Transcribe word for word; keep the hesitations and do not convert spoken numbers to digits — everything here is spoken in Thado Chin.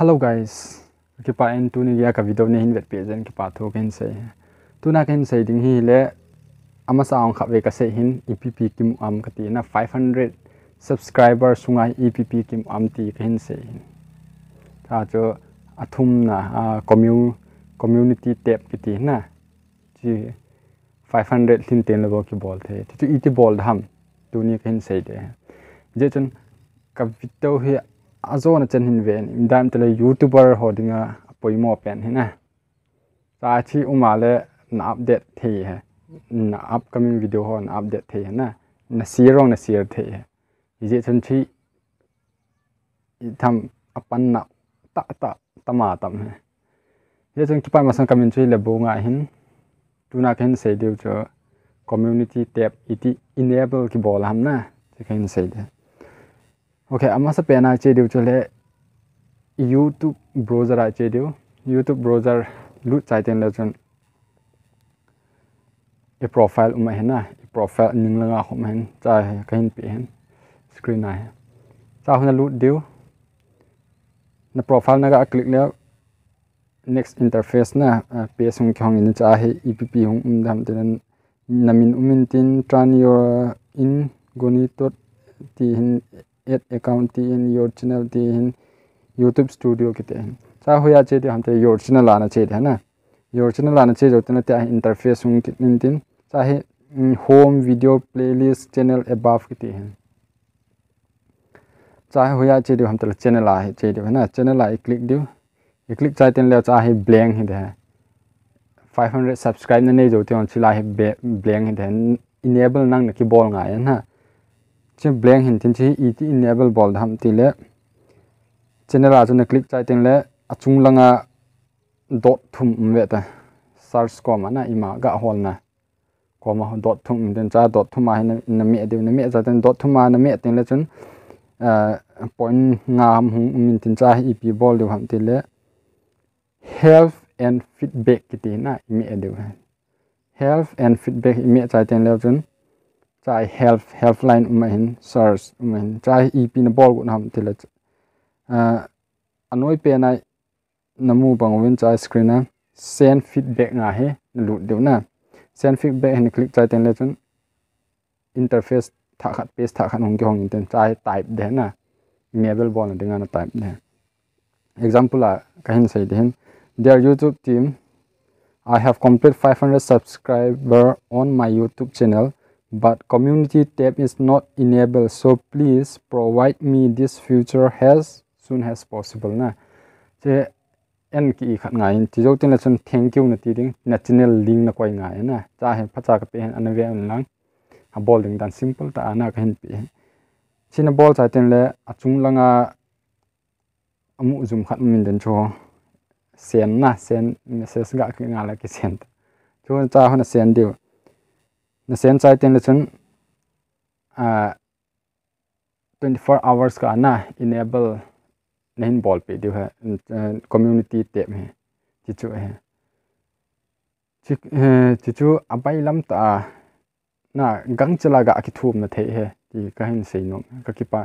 Hello guys, kipah in tuni geiya ka video nei hin vetpeh jeh in kipah thu kahin sei. Tuna kahin sei ding hi le, amasa a khatvei kasei hin, ipi ipi kimu am kati na, five hundred subscriber sunga ipi ipi kimu am ti kahin sei hin. Chua chu athumna, a, commu-, community tab kiti na. Chi five hundred lhin teng le bou kibol thei. Chuchu iti bol ding ham, tuni kahin sei ding. Hijeh chun ka video hi ajona chan hin ve in, ijemtia le YouTuber ho dinga apoimo pen hi na. Chua chi um a le na update thei hi. Na upcoming video ho na update thei hi na. Na share jong na share thei hi. Hijeh chun chi itham apanna tah tah tama tam hi. Hijeh chun kipah masang kamin chu Lebou Ngai hin. Tuna kahin sei diu chu community tab iti enable kibol ham na, chu kahin sei ding. Ok, amasa pen a che diu chu le YouTube browser a che diu. YouTube browser lut chai teng le chun i profile um ahi na, i profile ning langa um ahin, chua hi kahin pe hin, screen a hi. Chua hi na lut diu. Na profile na ga click le next interface na, a, page hung kihong in, chua hi ipi ipi hung um ding ham ti le, na min um in tin, turn your incognito ti hin, add account ti hin, your channel ti hin, YouTube Studio kiti hin. Chua hoiya che ding ham ti le your channel a na che ding na. Your channel a na che jou teng le tia hi interface hung kit in tin. Chua hi, mm, home, video, playlist, channel, above kiti hin. Chua hi hoiya che diu ham ti le channel a hi che diu na. Channel a i click diu. I click chai teng le chua hi blank hi ding hi. Five hundred subscribe na nei jou teng chilai hi be-, blank hi ding hi. Enable nang na kibol ngai na. Chi blank hin tin chi iti enable bol ding ham ti le. Channel a chu na click chai teng le achung langa dot thum um ve ta. Search koma na ima ga holna. Koma dot thum um tin chua dot thum a hi na, na meh diu, na meh chai teng dot thum a na meh teng le chun, ah, point nga ham hung um in tin chua hi ipi bol diu ham ti le. Help and feedback kiti na i meh diu. Help and feedback i meh chai teng le chun. Chua hi help, helpline um ahin, search um ahin. Chua hi ipi na bol got ham ti le. Ah, anoi pen a na mu bang uvin chua screen a send feedback nga hi na lut diu na. Send feedback hi na click chai teng le chun interface thah khat, page thah khat hung kihong in tin chua hi type ding na. Enable bolna dinga na type ding. Example a kahin sei ding hin. Dear YouTube team, I have completed five hundred subscriber on my YouTube channel, but community tab is not enabled, so please provide me this feature as soon as possible na. Che en ki i khat ngai in, chi jou teng le chun thank you na ti ding, na channel link na koi ngai na. Chua hi phacha ka pe hin ana ve un lang. Abol ding dan simple tah a na kahin pe hi. Chi na bol chai teng le achung langa amu jum khat um in tin chu send na, send message ga ki nga la ki send. Chu chua hi na send diu. Na send chai teng le chun, ah, twenty-four hours ka na enable na hin bol pe diu hi, eh, community tab hi. Chi chu hi. Chi, eh, chi chu abailam tah a na gangchela ga kithum na thei hi. Ti kahin sei nom, ka kipah.